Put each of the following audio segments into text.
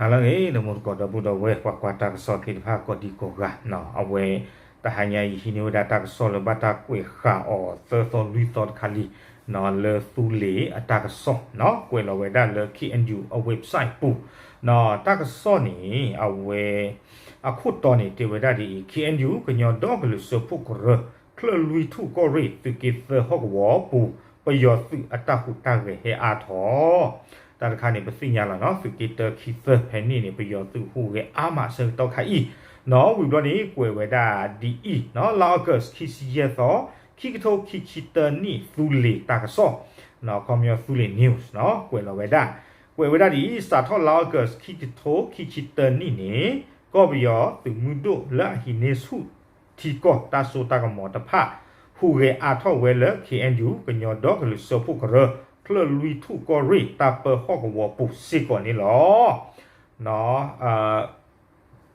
ဟါလၢအဂ့ၤ ဒီးမိၢ်သကိးဒီပုၢ်ဒီဝဲၢ် ပှၤကွၢ်တၢ်ကစီၣ်သ့ၣ်တဖၣ်ကိးဒံကိးဂၤ, အဝဲ တဟါညါအံၤဟံးန့ၢ်ဝဲဒၣ်တၢ်ကစီၣ်လၢဘၣ်တၢ်ကွဲးဃာ်အီၤသၢသီလွံၢ်သီတခါလံ, လၢသူလ့ၤအတၢ်ကစီၣ် ကွဲးလီၤဝဲဒၣ်လၢ ခ့ၣ်အဲၣ်ယူၣ် အ website ပူၤ, တၢ်ကစီၣ်န့ၣ် အဝဲ အခိၣ်တီန့ၣ်တဲဝဲဒၣ်ဒ်အံၤ, ခ့ၣ်အဲၣ်ယူၣ် ကညီဒီကလုာ်စၢဖှိၣ်ကရၢ ချၢၣ်လွံၢ်ထူၣ်ကီၢ်ရ့ၣ် သုးက့သၢဟီၣ်ကဝီၤပူၤ ပယီၤသုးအတၢ်ဟူးတၢ်ဂဲၤဟဲအါထီၣ် တၢ်တခါန့ၣ် ပသ့ၣ်ညါလီၤနီၤ, သုးက့တၢခံသၢဖဲန့ၣ်န့ၣ် ပယီၤသုးဟူးဂဲၤအါမးဆၢကတီၢ်ခါအံၤ, နီၤ ဝံၤဘျီန့ၣ် ကွဲးဝဲဒၣ်ဒ်အံၤ, နီၤ လါအီကူး ခံဆံယဲၢ်သီ ခံကထိခံဆံတၢနံၣ် သူလ့ၤတၢ်ကစီၣ်, နီၤ ခီပညီ သူလ့ၤ news နီၤ ကွဲးလီၤဝဲဒၣ်, ကွဲးဝဲဒၣ်ဒ်အံၤ, စးထီၣ်လါအီကူး ခံကထိခံဆံတၢနံၣ်န့ၣ် ကီၢ်ပယီၤသုးမုၢ်ဒိၣ်လၢအဟံးန့ၢ်ဆူၣ်ထံကီၢ်တၢ်စိတၢ်ကမီၤတဖၣ် ဟူးဂဲၤအါထီၣ်ဝဲလၢ ခ့ၣ်အဲၣ်ယူၣ် ကညီဒီကလုာ်စၢဖှိၣ်ကရၢ ချၢၣ်လွံၢ်ထူၣ်ကီၢ်ရ့ၣ် တၢ်ပၢဟီၣ်ကဝီၤပူၤစ့ၢ်ကီးန့ၣ်လီၤ.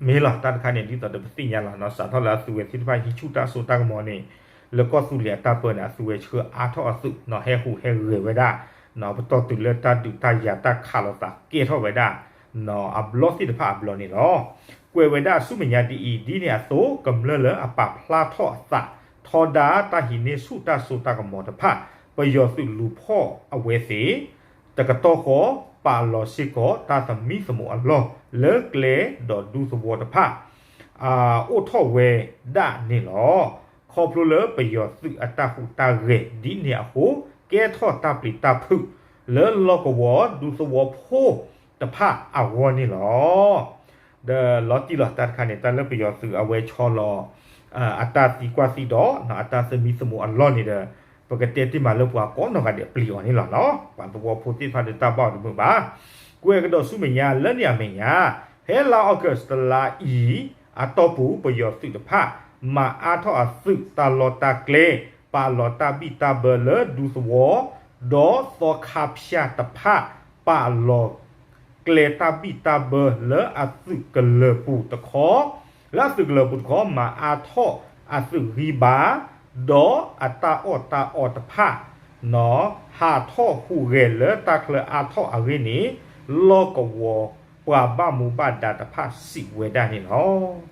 နီၤ မ့ၢ်လီၤ တၢ်တခါန့ၣ် ဒ်သိးဒီးပသ့ၣ်ညါလီၤနီၤ, စးထီၣ်လၢအသုးဝဲသ့ၣ်တဖၣ်ဟံးဆူၣ်တၢ်စိတၢ်ကမီၤန့ၣ် လၢကီၢ်သူလ့ၤအတၢ်ပၢန့ၣ် အသုးဝဲဆှၢအါထီၣ်အသုးနီၤ, ဟဲဟူးဟဲဂဲၤဝဲဒၣ် နီၤ ပတီၢ်တုၤလၢတၢ်ဒုးတၢ်ယၤတၢ်ခးလိာ်သးကဲထီၣ်ဝဲဒၣ် နီၤ အဘျီသ့ၣ်တဖၣ်အဘျီန့ၣ်လီၤ. ကွဲးဝဲဒၣ်ဆူမဲာ်ညါဒ်အံၤ, ဒ်န့ၣ်အသိး ကမျၢၢ်လၢအပာ်ဖျါထီၣ်အသး ထီဒါတၢ်ဟံးန့ၢ်ဆူၣ်တၢ်စိတၢ်ကမီၤတဖၣ် ပယီၤသုးလူၤဖီၣ်အဝဲသ့ၣ် တကတီၢ်ဃီ ပာ်လီၤစ့ၢ်ကီးတၢ်သမံသမိးအလီၢ် လၢကျဲဒီးဒူသဝီတဖၣ် အိၣ်ထီၣ်ဝဲဒၣ်န့ၣ်လီၤ. ခီဖျိလၢပယီၤသုးအတၢ်ဟူးတၢ်ဂဲၤဒ်န့ၣ်အဃိ ကဲထီၣ်တၢ်ပျံၤတၢ်ဖုး လၢလီၢ်ကဝီၤဒူသဝီဖိတဖၣ်အဂီၢ်န့ၣ်လီၤ. ဒီးလီၤတံၢ်လီၤ တၢ်တခါန့ၣ် တၢ်လၢပယီၤသုးအဝဲဆီလီၤ အတၢ်သံကွၢ်သံဒိး အတၢ်သမံသမိးအလီၢ်န့ၣ်ဒီး ပကတဲတ့ၢ်မးလၢပှၤကိးနီၢ်ဂၤဒဲးပျံၤအီၤန့ၣ်လီၤနီၤ, ပှၤသဝီဖိသ့ၣ်တဖၣ်ဒီးတၢ်ဘၣ်အီၤတမုာ်ဘၣ်. ကွဲးကဒီးဆူမဲာ်ညါလၢန့ၣ်အမဲာ်ညါ, ဖဲလါအီကူးတလါအံၤ အတီၢ်ပူၤ ပယီၤသုးတဖၣ် မၤအါထီၣ်အသုးတၢ်လီၢ်တၢ်ကျဲ, ပာ်လီၤတၢ်ဘံၣ်တၢ်ဘၢလၢဒူသဝီ, ဒီးသီခါဖၠၣ်တဖၣ် ပာ်လီၤ ကျဲတၢ်ဘံၣ်တၢ်ဘၢလၢအသုးကလၢၤပူၤတခီ, လၢအသုးကလၢၤပူၤတခီ မၤအါထီၣ်အသုးဂံၢ်ဘါ, ဒီးအတၢ်အီၣ်တၢ်အီတဖၣ် နီၤ ဟးထီၣ်ဟူးဂဲၤလၢတၢ်ချၢအါထီၣ်အဂ့ၢ်န့ၣ် လီၢ်ကဝီၤပှၤဘၣ်မူဘၣ်ဒါတဖၣ်စံးဝဲဒၣ်န့ၣ်လီၤ.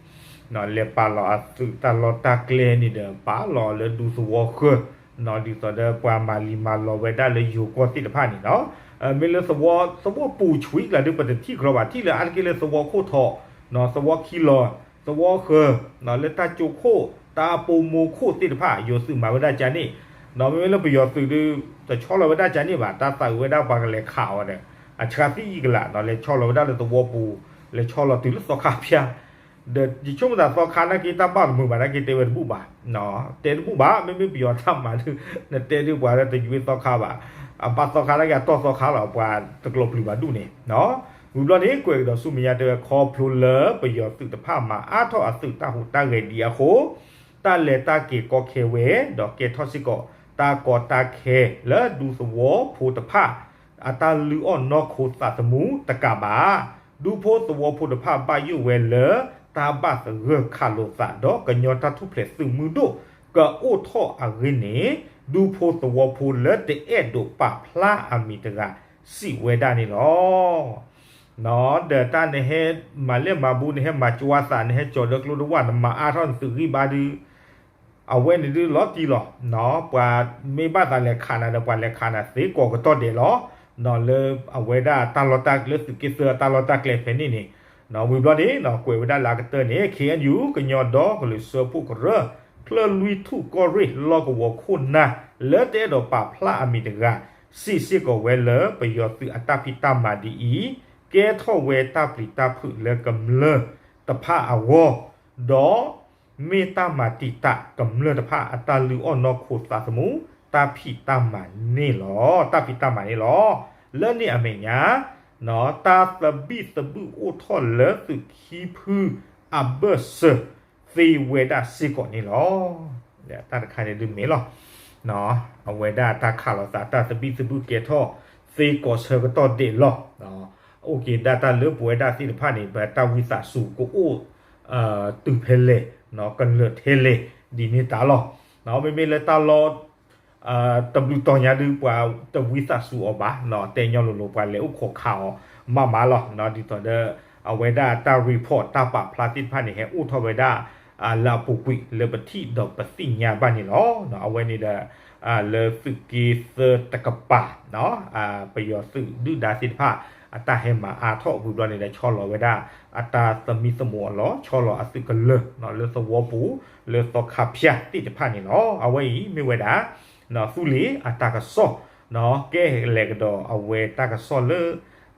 နီၤ လဲၤပာ်လီၤအသုးတၢ်လီၢ်တၢ်ကျဲန့ၣ်ဒီး ပာ်လီၤလၢဒူသဝီဃၢၤ, နီၤ ဒ်သိးဒီးပှၤမၤလံၤမၤလီၤဝဲဒၣ်လၢယိၤကီၢ်သ့ၣ်တဖၣ်န့ၣ်လီၤ. မ့ၢ်လၢသဝီ သဝီပူၤဆှံကျါဒုး ပတထံၣ်ကြၢးဘၣ်, ထံၣ်လၢအါတက့ၢ်လၢသဝီခိၣ်ထီး, နီၤ သဝီခံလီၤ, သဝီဃၢၤ, နီၤ လၢတၢ်ကၠိခိၣ် တၢ်ပိာ်မိၢ်ခိၣ်သ့ၣ်တဖၣ် ယိၤသုးမၤဝဲဒၣ်ကန့ၣ်, နီၤ မ့မ့ၢ်လၢပယီၤသုးဒုး တဆီလီၤဝဲဒၣ်ကန့ၣ်ဘၣ်, တၢ်သးဝဲဒၣ်ပှၤကလဲၤခးအီၤဒီး အဆှါသံယံာ်ကလာ် နီၤ လဲၤဆီလီၤဝဲဒၣ်လၢသဝီပူၤ, လဲၤဆီလီၤတုၤလၢသီခါဖၠၣ် ဒီးယဆိကမိၣ်သးသီခါနာ်က့ တၢ်ဘၣ်တမုာ်ဘၣ်နာ်က့ တဲဝဲတဘူၣ်ဘၣ်, တဲတဘူၣ်ဘၣ်, မ့မ့ၢ်ပယီၤတၢ်မၤဒုး နတဲဒုးပှၤလၢတယွ့သီခါဘၣ်, အဘၣ်သီခါနာ်က့ အတီၢ်သီခါလီၤ ပှၤတကျိးပျုၤဘၣ်ဒူၣ်န့ၣ်, ဝံၤဘျီန့ၣ် ကွဲးကဒီးဆူမဲာ်ညါတဲဝဲ ခီဖျိလၢပယီၤသုးတဖၣ်မၤအါထီၣ်အသုးတၢ်ဟူးတၢ်ဂဲၤဒံးအဃိ တၢ်လဲၤတၢ်က့ၤကီခဲဝဲ ဒီးကဲထီၣ်စ့ၢ်ကီး တၢ်ကီတၢ်ခဲလၢဒူသဝီဖိတဖၣ် အတၢ်လုၢ်အီၣ်နီၢ်ခိသးသမူတကးဘၣ်, ဒူဖိသဝီဖိတဖၣ်ဘၣ်ယိၣ်ဝဲလၢ တၢ်ဘၣ်သဂၢၢ်ခးလိာ်သးဒီးကညီတၢ်ထူၣ်ဖျဲးသုးမုၢ်ဒိၣ် ကအိၣ်ထီၣ်အဂ့ၢ်န့ၣ် ဒူဖိသဝီဖိလၢတအဲၣ်ဒိးပာ်ဖျါအမံၤတဂၤ စံးဝဲဒၣ်န့ၣ်လီၤ. နီၤ ဒီးတၢ်နဟဲမၤလဲၢ်မၤဘူ နဟဲမၤကၠွါသး နဟဲကၠီၤဒၢကျိတဝၣ် နမၤအါထီၣ်နသုးဂံၢ်ဘါဒုး အဝဲန့ၣ်ဒုးလီၤတံၢ်လီၤ, နီၤ ပှၤမ့ၢ်ဘၣ်သးလဲၤခးနၤဒီး ပှၤလဲၤခးနၤသ့ကိးကတီၢ်ဒဲးလီၤ, နီၤ လၢအဝဲဒၣ်တၢ်လီၢ်တၢ်ကျဲ သုးက့သၢတၢ်လီၢ်တၢ်ကျဲဖဲန့ၣ်န့ၣ်, နီၤ ဝံၤဘျီန့ၣ် နီၤ ကွဲးဝဲဒၣ်လၢအကတၢၢ်န့ၣ် ခ့ၣ်အဲၣ်ယူၣ် ကညီဒီကလုာ်စၢဖှိၣ်ကရၢ ချၢၣ်လွံၢ်ထူၣ်ကီၢ်ရ့ၣ် လီၢ်ကဝီၤခိၣ်နၢ် လၢတအဲၣ်ဒိးပာ်ဖျါအမံၤတဂၤ စံးစ့ၢ်ကီးဝဲလၢ ပယီၤသုးအတၢ်ဖံးတၢ်မၤဒ်အံၤ ကဲထီၣ်ဝဲတၢ်ပျံၤတၢ်ဖုးလၢကမျၢၢ်တဖၣ်အဂီၢ်, ဒီး မ့ၢ်တၢ်မၤတံာ်တာ်ကမျၢၢ်တဖၣ်အတၢ်လုၢ်အီၣ်နီၢ်ခိသးသမူ တၢ်ဖံးတၢ်မၤန့ၣ်လီၤ, တၢ်ဖံးတၢ်မၤန့ၣ်လီၤ. လၢန့ၣ်အမဲာ်ညါ တၢ်သဘံၣ်သဘုၣ်အိၣ်ထီၣ်လၢသုးခံဖုအဘၢၣ်စၢၤသ့ဝဲဒၣ်စ့ၢ်ကီးန့ၣ်လီၤ. တၢ်တခါန့ၣ်ဒုးမ့ၢ်လီၤ. အဝဲဒၣ်တၢ်ခးလိာ်သး တၢ်သဘံၣ်သဘုၣ်ကဲထီၣ်သ့ကိးဆၢကတီၢ်ဒဲးလီၤ. အိၣ်က့ၤဒၣ်တၢ်လၢပဝဲဒၣ်သ့ၣ်တဖၣ်န့ၣ် ပတၢ်ဝံသးစူၤကအိၣ် တုၤဖဲလဲၣ် ကလၢာ်ထဲလဲၣ် ဒ်န့ၣ်တၢ်လီၤ. မ့မ့ၢ်လၢတၢ်လီၢ် တဘျုးတီၤညါဒုး ပှၤတဝံသးစူၤအီၤဘၣ်, တဲညီလိၤလိၤ ပှၤလဲၤအိၣ်ခိးခးအီၤမးမးလီၤ. ဒ်သိးဒီး အဝဲဒၣ်တၢ် report တၢ်ပာ်ဖျါသ့ၣ်တဖၣ်န့ၣ် ဟဲအိၣ်ထီၣ်ဝဲဒၣ် လၢအပူၤကွံာ်လၢပထံၣ်ဒီးပသ့ၣ်ညါဘၣ်န့ၣ်လီၤ. အဝဲန့ၣ်ဒီး လၢသုးက့သၢတကပၤ ပယီၤသုးဒုၣ်ဒါသ့ၣ်တဖၣ် အတၢ်ဟဲမၤအါထီၣ်ဝံၤဘျီန့ၣ်ဒီး ဆီလီၤဝဲဒၣ် အတၢ်သမံသမိးအလီၢ် ဆီလီၤအသုးကလၢၤ လၢသဝီပူၤ လၢသီခါဖၠၣ်သ့ၣ်တဖၣ်န့ၣ်လီၤ. အဝဲအံၤမ့ၢ်ဝဲဒၣ် သူလ့ၤအတၢ်ကစီၣ် ကဲလဲၤကဒီးအဝဲတၢ်ကစီၣ်လၢ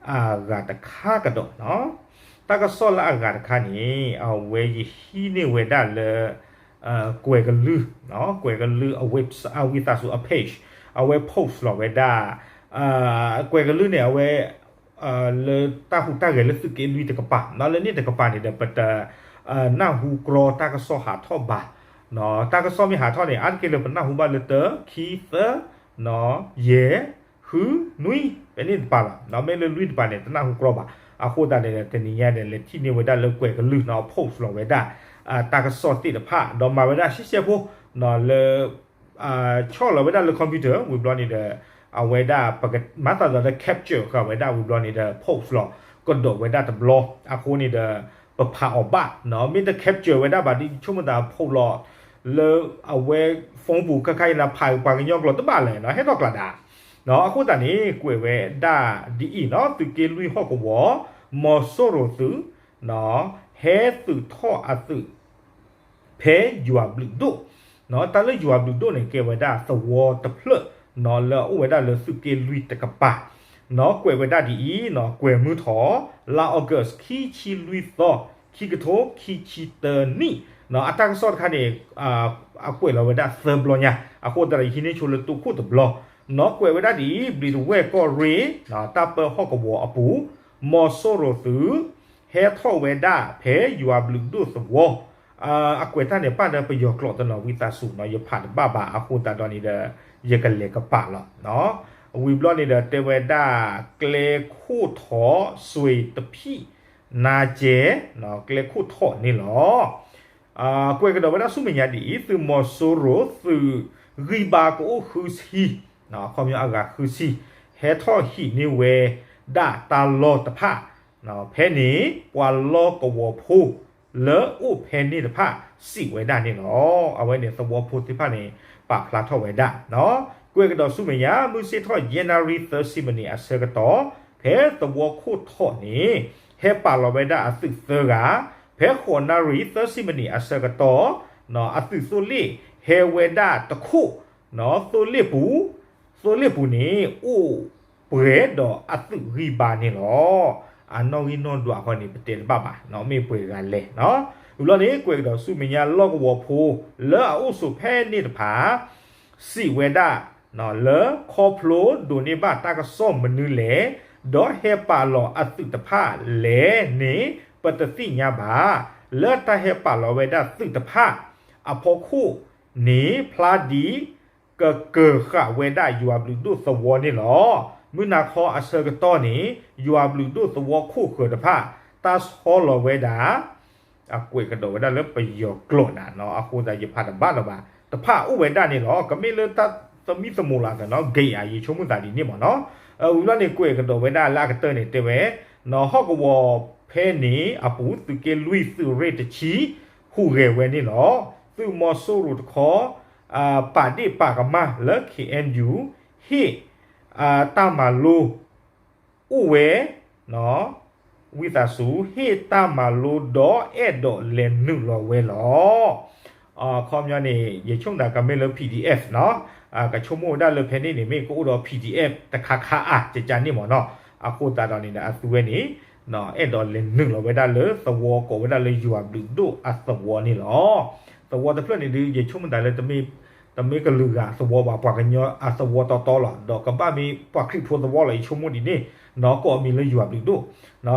အဂၤတခါကဒီး တၢ်ကစီၣ်လၢအဂၤတခါန့ၣ် အဝဲယဟံးန့ၢ်ဝဲဒၣ်လၢ ကွဲၤကလုၢ် ကွဲၤကလုၢ်အဝဲ အဝံသးစူၤအ page အဝဲ post လီၤဝဲဒၣ် ကွဲၤကလုၢ်န့ၣ် အဝဲ လၢတၢ်ဟူးတၢ်ဂဲၤလၢသုးက့လွံၢ်တကပၤ လၢန့ၣ်တကပၤန့ၣ်ဒီး ပတ နၢ်ဟူကြီတၢ်ကစီၣ်ဟးထီၣ်ဘၣ် တၢ်ကစီၣ်မ့ၢ်ဟးထီၣ်န့ၣ် အါတက့ၢ်လၢပနၢ်ဟူဘၣ်လၢတၢ ခံ သၢ ယဲၢ် ဃု နွံ ဖဲန့ၣ်တပၤလီၤ. မ့ၢ်လၢလွံၢ်တပၤန့ၣ် တနၢ်ဟူကြီဘၣ်. အဃိသတးန့ၣ် တနံၤညါန့ၣ် လဲၤထံၣ်န့ၢ်ဝဲဒၣ်လၢကွဲၤကလုၢ် post လီၤဝဲဒၣ် တၢ်ကစီၣ်သ့ၣ်တဖၣ် ဒီးမၤဝဲဒၣ်ရှဲရှဲဖိ လၢ ဆီၣ်လီၤဝဲဒၣ်လၢ computer ဝံၤဘျီန့ၣ်ဒီး အဝဲဒၣ် ပကမၤသးဒီးလၢ capture ဃာ်ဝဲဒၣ်ဝံၤဘျီန့ၣ်ဒီး post လီၤကဒီးဝဲဒၣ်တဘျီ အဃိန့ၣ်ဒီး ပဖးအီၤဘၣ် မ့ၢ်တ capture ဝဲဒၣ်ဘၣ်ဒီး ဆိကမိၣ်သး post လီၤ လၢအဝဲ phone ပူၤခါခါအံၤန့ၣ် ဖးပှၤကညီကျိာ်တဘၣ်လဲၣ် ဟဲထီၣ်ကျးဒၣ် အဃိသတးန့ၣ် ကွဲးဝဲဒၣ်ဒ်အံၤနီၤ သုးက့လွံၢ်ဟီၣ်ကဝီၤ မီၤစိရိၤသုး ဟဲသုးထီၣ်အသုး ဖဲယွၤဘျုးဒိၣ် တၢ်လၢယွၤဘျုးဒိၣ်န့ၣ် ကဲဝဲဒၣ်သဝီတဖျၢၣ် လၢအအိၣ်ဝဲဒၣ်လၢသုးက့လွံၢ်တကပၤ ကွဲးဝဲဒၣ်ဒ်အံၤ ကွဲးမုၢ်ထီၣ် လါ August ခံဆံလွံၢ်သီ ခံကထိခံဆံတၢနံၣ် အတၢ်ကစီၣ်တခါန့ၣ် အကွဲးလီၤဝဲဒၣ်သၢဘျီညါ အဃိသတးဒီး ယဟံးန့ၢ်ဆိလၢတိခိၣ်တဘျီ ကွဲးဝဲဒၣ်ဒ်အံၤ ဘျံးတဝဲၢ်ကီၢ်ရ့ၣ် တၢ်ပၢဟီၣ်ကဝီၤအပူၤ မီၤစိရိၤသုး ဟဲထီၣ်ဝဲဒၣ်ဖဲယွၤဘျုးဒိၣ်သဝီ အကွဲးတၢ်န့ၣ် ပာ်လၢပယီၤကျိာ်တနီၤ ဝံသးစူၤနီၤ ယဖးတဘၣ်ဘၣ် အဃိသတးဒီးန့ၣ်ဒီး ယကလဲၤကပာ်လီၤ ဝံၤဘျီန့ၣ်ဒီး တဲဝဲဒၣ် ကျဲခိၣ်ထီၣ် စွ့ၤတဖံး နါကဲ ကျဲခိၣ်ထီၣ်န့ၣ်လီၤ ကွဲးကဒီးဝဲဒၣ်ဆူမဲာ်ညါဒ်အံၤ သုးမီၤစိရိၤ သုးဂံၢ်ဘါကအိၣ်ဃုဆံ ခီပညီအဂၤဃုဆံ ဟဲထီၣ်ဟံးန့ၢ်ဝဲဒၣ်တၢ်လီၢ်တဖၣ် ဖဲန့ၣ် ပှၤလီၢ်ကဝီၤဖိ လၢအိၣ်ဖဲန့ၣ်တဖၣ် စံးဝဲဒၣ်န့ၣ်လီၤ. အဝဲန့ၣ်သဝီဖိသ့ၣ်တဖၣ်န့ၣ် ပာ်ဖျါထီၣ်ဝဲဒၣ် ကွဲးကဒီးဆူမဲာ်ညါ မုၢ်ဆ့ၣ်ထီၣ် ယဲၢ်နၣ်ရံၣ်သၢဆံမံးနံးအဆၢကတီၢ် ဖဲသဝီခိၣ်ထီၣ်န့ၣ် ဟဲပာ်လီၤဝဲဒၣ်အသုးသၢဂၤ ဖဲဃိးနၣ်ရံၣ်သၢဆံမံးနံးအဆၢကတီၢ် အသုးသိလ့ၣ်ဟဲဝဲဒၣ်တခိၣ် သိလ့ၣ်ပူၤ သိလ့ၣ်ပူၤန့ၣ် အိၣ်ပှဲၤဒီးအသုးဂံၢ်ဘါန့ၣ်လီၤ. အနီၣ်ဂံၢ်နီၣ်ဒွးအဃိန့ၣ် ပတဲတဘၣ်ဘၣ် မ့ၢ်ပှဲၤဂၤလဲၣ် ဝံၤဘျီန့ၣ် ကွဲးကဒီးဆူမဲာ်ညါလီၢ်ကဝီၤဖိ လၢအအိၣ်ဆိးဖဲန့ၣ်တဖၣ် စံးဝဲဒၣ် လၢခီဖျိဒိးန့ၢ်ဘၣ်တၢ်ကစီၣ်မနုၤလဲၣ် ဒီးဟဲပာ်လီၤအသုးတဖၣ်လဲၣ်န့ၣ် ပတသ့ၣ်ညါဘၣ်. လၢတၢ်ဟဲပာ်လီၤဝဲဒၣ်သုးတဖၣ် အဖီခိၣ်န့ၣ် ဖျါဒ် ကကၢၤဃာ်ဝဲဒၣ်ယွၤဘျုးဒိၣ်သဝီန့ၣ်လီၤ. မုၢ်နၤခီအဆၢကတီၢ်န့ၣ် ယွၤဘျုးဒိၣ်သဝီခိၣ်ဃၢၤတဖၣ် တၢ်ဆီလီၤဝဲဒၣ် အကွဲးကဒီးဝဲဒၣ်လၢပယီၤကျိာ်နၤနီၤ အဃိသတးယဖးတဘၣ်လၢၤဘၣ် တဖၣ်အိၣ်ဝဲဒၣ်န့ၣ်လီၤ. ကမ့ၢ်လၢတၢ်သမံသမိးလီၤသးနီၤ ဂ့ၤဧါ ယဆိကမိၣ်သးဒ်န့ၣ်မ့ၢ်နီၤ. ဝံၤဘျီန့ၣ် ကွဲးကဒီးဝဲဒၣ်လၢအကတၢၢ်န့ၣ် တဲဝဲ နီၤဟီၣ်ကဝီၤဖဲန့ၣ်အပူၤ သုးက့လွံၢ်သုးရ့ၣ်တဆံ ဟူးဂဲၤဝဲန့ၣ်လီၤ. သုးမီၤစိရိၤတခီ ပာ်ဒ့ၣ်ပာ်ကမၣ်လၢ ခ့ၣ်အဲၣ်ယူၣ် ဟ့ၣ် တၢ်မၤလိ အိၣ်ဝဲ ဝံသးစူၤ ဟ့ၣ်တၢ်မၤလိဒီးအဲၣ်ဒိးလဲၤနုာ်လီၤဝဲလီၤ. အခီပညီန့ၣ် ယဆိကမိၣ်သးကမ့ၢ်လၢ PDF နီၤ ကဆိကမိၣ်ဝဲဒၣ်လၢဖဲန့ၣ်န့ၣ် မ့ၢ်ကအိၣ်ဒီး PDF တခါခါအါ ကကန့ၣ်မ့ၢ်နီၤ. အဃိသတးဒီးန့ၣ်ဒီး အသုဝဲန့ၣ် အဲၣ်ဒိးလဲၤနုာ်လီၤဝဲဒၣ်လၢသဝီကိးဝဲဒၣ်လၢယွၤဘျုးဒိၣ်အသဝီန့ၣ်လီၤ. သဝီတဖျၢၣ်န့ၣ်ဒုး ယဆိကမိၣ်သးလၢ တမ့ၢ်ကလုာ်ဂၤအသဝီဘၣ် ပှၤကညီအသဝီတီတီလီၤ. ဒီးကဘၣ်မ့ၢ်ပှၤခရံာ်ဖိသဝီလီၤ ယဆိကမိၣ်ဒ်န့ၣ်နီၤ ကိးအမံၤလၢယွၤဘျုးဒိၣ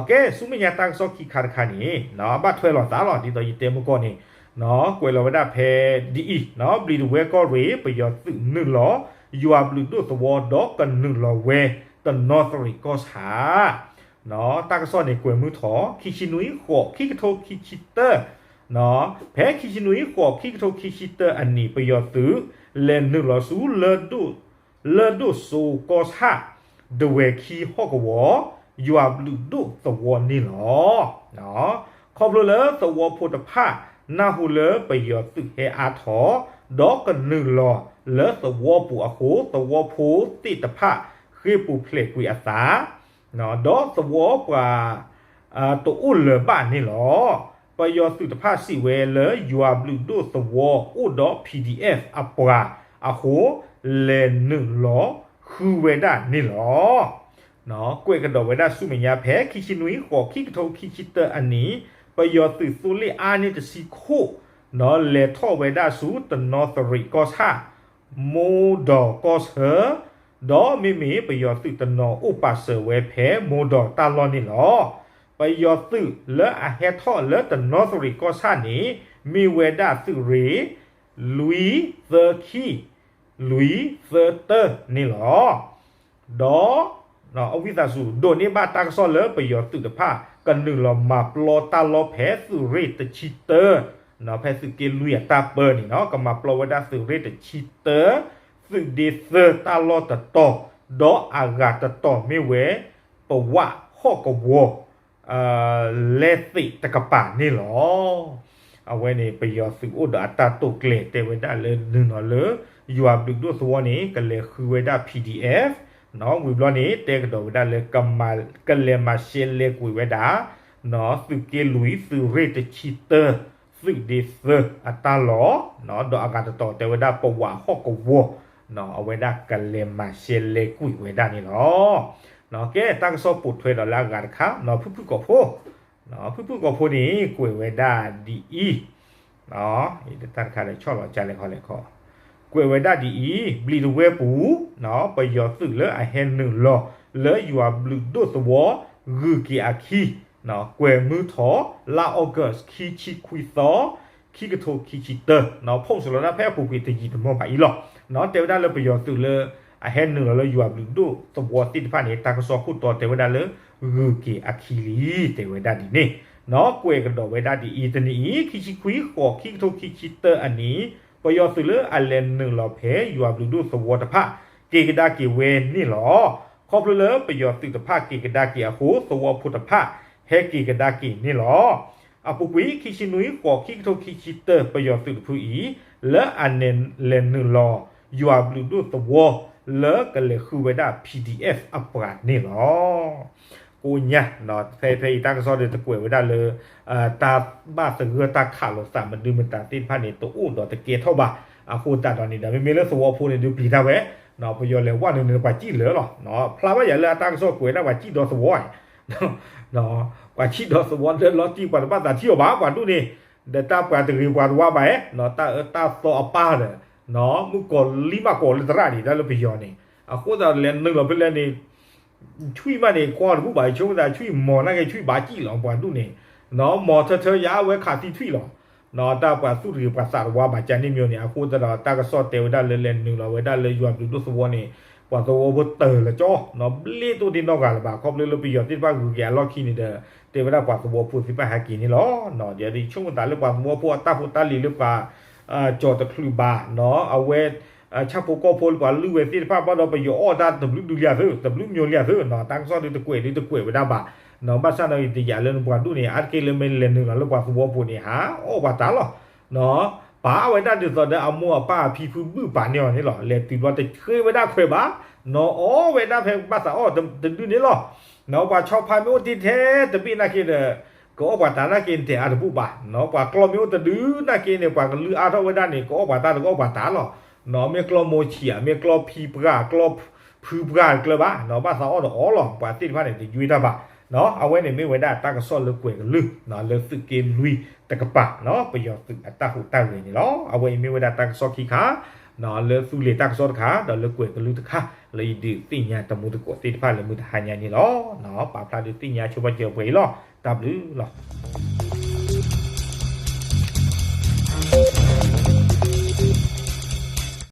်. ကဲ ဆူမဲာ်ညါတၢ်ကစီၣ်ခံခါတခါန့ၣ် အဘၣ်ထွဲလီၤသးလီၤ ဒ်သိးယတဲမုၢ်ကီၢ်န့ၣ် ကွဲးလီၤဝဲဒၣ်ဖဲဒ်အံၤ ဘျံးတဝဲၢ်ကီၢ်ရ့ၣ် ပယီၤသုးနုာ်လီၤ ယွၤဘျုးဒိၣ်သဝီဒီးကနုာ်လီၤဝဲ တနီသရံၣ်ကီၢ်ဆၣ် တၢ်ကစီၣ်န့ၣ် ကွဲးမုၢ်ထီၣ် ခံဆံနွံ ဃိး ခံကထိခံဆံတၢ ဖဲခံဆံနွံ ဃိး ခံကထိခံဆံတၢအနံၤ ပယီၤသုး လဲၤနုာ်လီၤဆူ လၢၢ်ဒိၣ်စိကီၢ်ဆၣ် ဒဝဲၤခံဟီၣ်ကဝီၤ ယွၤဘျုးဒိၣ်သဝီန့ၣ်လီၤ. ခီဖျိလၢသဝီဖိတဖၣ် နၢ်ဟူလၢပယီၤသုးဟဲအါထီၣ် ဒီးကနုာ်လီၤလၢသဝီပူၤအဃိ သဝီဖိသ့ၣ်တဖၣ် ဃ့ၢ်ပူၤဖျဲးကွံာ်အသး ဒီးသဝီပှၤ တအိၣ်လၢၤဘၣ်န့ၣ်လီၤ. ပယီၤသုးတဖၣ်စံးဝဲလၢယွၤဘျုးဒိၣ်သဝီအိၣ်ဒီး P D F အပှၤအဃိ လဲၤနုာ်လီၤဃုဝဲဒၣ်န့ၣ်လီၤ. ကွဲးကဒီးဝဲဒၣ်ဆူမဲာ်ညါဖဲ ခံဆံနွံ ဃိး ခံကထိခံဆံတၢအနံၤ ပယီၤသုးသိလ့ၣ်အါန့ၢ်တဆံခိၣ် လဲၤထီၣ်ဝဲဒၣ်ဆူတနီသရံးကီၢ်ဆၣ် မိၢ်ဒီးကီၢ်ဆၢ ဒီးမ့မ့ၢ်ပယီၤသုးတနီၤအိၣ်ပာ်စၢၤဝဲဖဲမိၢ်ဒီးတၢ်လီၢ်န့ၣ်လီၤ. ပယီၤသုးလၢအဟဲထီၣ်လၢတနီသရံးကီၢ်ဆၣ်န့ၣ် မ့ၢ်ဝဲဒၣ်သုးရ့ၣ် လွံၢ် သၢ ခံ လွံၢ် သၢ တၢန့ၣ်လီၤ. ဒီး အဝံသးစူၤ ဒိးန့ၢ်ဘၣ်တၢ်ကစီၣ်လၢပယီၤသုးတဖၣ် ကနုာ်လီၤမၤပျီတၢ်လီၢ်ဖဲသုးရ့ၣ်တဆံတၢ ဖဲသုးက့လွံၢ်အတၢ်ပၢန့ၣ် ကမၤပျီဝဲဒၣ်သုးရ့ၣ်တဆံတၢ သုးဒ့သၢတၢ်လီၢ်တတီၤ ဒီးအဂၤတတီၤမ့ၢ်ဝဲ ပဝးဟီၣ်ကဝီၤ လဲသ့းတကပၤန့ၣ်လီၤ. အဝဲန့ၣ် ပယီၤသုးအိၣ်ဒီးအတၢ်တိာ်ကျဲၤတဲဝဲဒၣ်လၢနုာ်လီၤလၢ ယွၤဘျုးဒိၣ်သဝီန့ၣ် ကလဲၤဃုဝဲဒၣ် P D F ဝံၤဘျီန့ၣ် တဲကဒီးဝဲဒၣ်လၢ ကလဲၤမၤရှဲလဲကွံာ်ဝဲဒၣ် သုးက့လွံၢ် သုးရ့ၣ်တဆံတၢ သုးဒ့သၢအတၢ်လီၢ် ဒီးအဂၤတတီၤတဲဝဲဒၣ်ပဝးဟီၣ်ကဝီၤ အဝဲဒၣ်ကလဲၤမၤရှဲလဲကွံာ်ဝဲဒၣ်န့ၣ်လီၤ. ကဲ တၢ်ကစီၣ်ပိာ်ထွဲဒီးလၢအဂၤတခါ ဖုၣ်ဖုၣ်ကိာ်ဖိ ဖုၣ်ဖုၣ်ကိာ်ဖိန့ၣ် ကွဲးဝဲဒၣ်ဒ်အံၤ တၢ်တခါလၢဆီၣ်လီၤကလဲၤခီလဲၤခီ ကွဲးဝဲဒၣ်ဒ်အံၤ ဘျံးတဝဲပူၤ ပယီၤသုးလၢအဟဲနုာ်လီၤလၢယွၤဘျုးဒိၣ်သဝီ ဂုၤက့ၤအခံ ကွဲးမုၢ်ထီၣ် လါ August ခံဆံခွံသီ ခံကထိခံဆံတၢ ဖီၣ်စလီၤဒၣ်ဖဲအပူၤကွံာ်တယံာ်တမီၢ်ဘၣ်အံၤလီၤ. တဲဝဲဒၣ်လၢပယီၤသုးလၢ အဟဲနုာ်လီၤလၢယွၤဘျုးဒိၣ်သဝီသ့ၣ်တဖၣ်န့ၣ် တၢ်ကစီၣ်ခိၣ်တီတဲဝဲဒၣ်လၢ ဂုၤက့ၤအခံလံ တဲဝဲဒၣ်ဒ်န့ၣ် ကွဲးကဒီးဝဲဒၣ်ဒ်အံၤ တနံၤအံၤ ခံဆံခွံ ဃိး ခံကထိခံဆံတၢအနံၤ ပယီၤသုးလၢအလဲၤနုာ်လီၤဖဲယွၤဘျုးဒိၣ်သဝီတဖၣ် က့ၤကဒါက့ၤဝဲန့ၣ်လီၤ. ခီဖျိလၢပယီၤသုးတဖၣ်က့ၤကဒါက့ၤအဃိ သဝီဖိတဖၣ် ဟဲက့ၤကဒါက့ၤန့ၣ်လီၤ. အပူၤကွံာ် ခံဆံနွံ ဃိး ခံကထိခံဆံတၢ ပယီၤသုးတဖုအံၤ လၢအလဲၤနုာ်လီၤ ယွၤဘျုးဒိၣ်သဝီ လၢကလဲၤဃုဝဲဒၣ် P D F အပှၤန့ၣ်လီၤ. ကိးညါ ဖဲဖဲအံၤတၢ်ကစီၣ်ဒီးတကွဲးဝဲဒၣ်လၢ တၢ်ဘၣ်သဂၢၢ်တၢ်ခးလိာ်သးမနုၤမတၤသ့ၣ်တဖၣ်န့ၣ် တအိၣ်ဒီးတကဲထီၣ်ဘၣ်. အဃိသတးဒီးန့ၣ်ဒီး မ့မ့ၢ်လၢသဝီဖိန့ၣ်ဒုးပျံၤတၢ်ဝဲ ပယီၤလဲၤဝဲနုာ်န့ၣ် ပှၤစံၣ်လၢာ်လီၤ. ဖျါဘၣ်ယၤလၢအတၢ်ကစီၣ်ကွဲးဒၣ်ပှၤစံၣ်ဒီးသဝီ ပှၤစံၣ်ဒီးသဝီလၢလီၤတံၢ် ပှၤတဘၣ်သးထံၣ်အီၤဘၣ် ပှၤဒူၣ်န့ၣ် ဒီးတၢ်ပှၤတဂ့ၤပှၤတဝါဘၣ် တၢ်အၢတၢ်သီအပၢ်ဒီး မုၣ်ကီၤလံၢ်မးကီၤလၢသရၣ်န့ၣ် တၢ်လၢပယီၤန့ၣ် အဃိသတးလဲၤနုာ်လီၤဖဲလဲၣ်န့ၣ် ဆွံၣ်မးန့ၣ် ကွၢ်တဘူၣ်ဘၣ် ဆိကမိၣ်သးဆွံၣ်မီၤနာ်က့ ဆွံၣ်ဘၣ်စံၣ်လီၤ ပှၤဒူၣ်န့ၣ် မီၤထၢထၢယါဝဲခးသံထွံၣ်လီၤ. တၢ်ပှၤသူၣ်တဂ့ၤပှၤသးတဝါဘၣ်ကန့ၣ်မ့ၢ်န့ၣ် အဃိသတးဒီးတၢ်ကစီၣ်တဲဝဲဒၣ်လၢလဲၤနုာ်လီၤဝဲဒၣ်လၢယွၤဘျုးဒိၣ်သဝီန့ၣ် ပှၤသဝီဖိတၢၢ်လၢကၠီ ဘျ့တိၢ်ဒ့နီၢ်ဂၤလၢၤဘၣ် ခီဖျိလၢပယီၤသ့ၣ်တဖၣ်ဂုၤက့ၤအလီၢ်ခံန့ၣ်ဒီး တဲဝဲဒၣ်ပှၤသဝီဖိသ့ၣ်တဖၣ်ဟဲက့ၤန့ၣ်လီၤ. ဒီးဆိကမိၣ်သးလၢပှၤသဝီဖိအတၢ်ဖိတၢ်လံၤလၢပှၤ ကၠီၤတချုးဘၣ် အဝဲ ဆၣ်ဖိကီၢ်ဖိလၢပှၤလုၢ်ဝဲသ့ၣ်တဖၣ်ဘၣ်ဒီး ပယီၤအီၣ်တၢ်တဘျုးဒုးလံသု တဘျုးမၠိလံသု တၢ်ကစီၣ်ဒုးတကွဲးဒုးတကွဲးဝဲဒၣ်ဘၣ် ဘၣ်ဆၣ်ဒီးတယာ်လၢနပှၤဒူၣ်န့ၣ် အါတက့ၢ်လၢမ့ၢ်လဲၤနုာ်လီၤလၢပှၤသဝီပူၤန့ၣ် ဟးအီၣ်ပှၤတၢ်လီၤ. ပာ်ဝဲဒၣ်ဒ်သိးဒီးအမိၢ်အပၢ်အဖံဖုဘုၣ်ပာ်န့ၢ်အီၤန့ၣ်လီၤ. လဲၤတုၤဘျီတဃ့ဝဲဒၣ်ခွဲးဘၣ် နီၢ်အီၣ်ဝဲဒၣ်ဖဲဘၣ်သးအီၣ်တဒုန့ၣ်လီၤ. နီၢ်ပှၤဆီဖါမ့ၢ်အိၣ်တ့ထဲတဘ့ၣ်နာ်က့ဒီး ကအီၣ်ပှၤတၢ်နာ်က့န့ၣ် တဲအါတဘူၣ်ဘၣ်. နီၢ်ပှၤကျီမ့ၢ်အိၣ်တဒုနာ်က့န့ၣ် ပှၤကလုၢ်အါထီၣ်ဝဲဒၣ်န့ၣ် ကအီၣ်ပှၤတၢ်တကအီၣ်ပှၤတၢ်လီၤ. နီၢ်မ့ၢ်ကျီမိၤဆံးဧါ မ့ၢ်ကျီဖံပှၢ် ကျီဖုပှၢ်တကျၢၤဘၣ် နီၢ်ဘၣ်သးအီၣ်ဒီးအီၣ်လီၤ. ပှၤသ့ၣ်တဖၣ်န့ၣ် တယွ့တၢ်ဘၣ်. အဝဲန့ၣ်မ့ၢ်ဝဲဒၣ်တၢ်ကစီၣ်လၢကွဲးကလုၢ် လၢသုးက့လွံၢ်တကပၤ ပယီၤသုးအတၢ်ဟူးတၢ်ဂဲၤန့ၣ်လီၤ. အဝဲအံၤမ့ၢ်ဝဲဒၣ်တၢ်ကစီၣ်ခံခါ လၢသူလ့ၤတၢ်ကစီၣ်တခါ ဒီးလၢကွဲးကလုၢ်တခါ လၢယဒုးသ့ၣ်ညါတမူသကိးသ့ၣ်တဖၣ်လၢမုၢ်တဟါညါန့ၣ်လီၤ. ပာ်ဖျါဒုးသ့ၣ်ညါဆိပာ်စၢၤပှဲၤအံၤလီၤ. တၢ်ဘျုးလီၤ.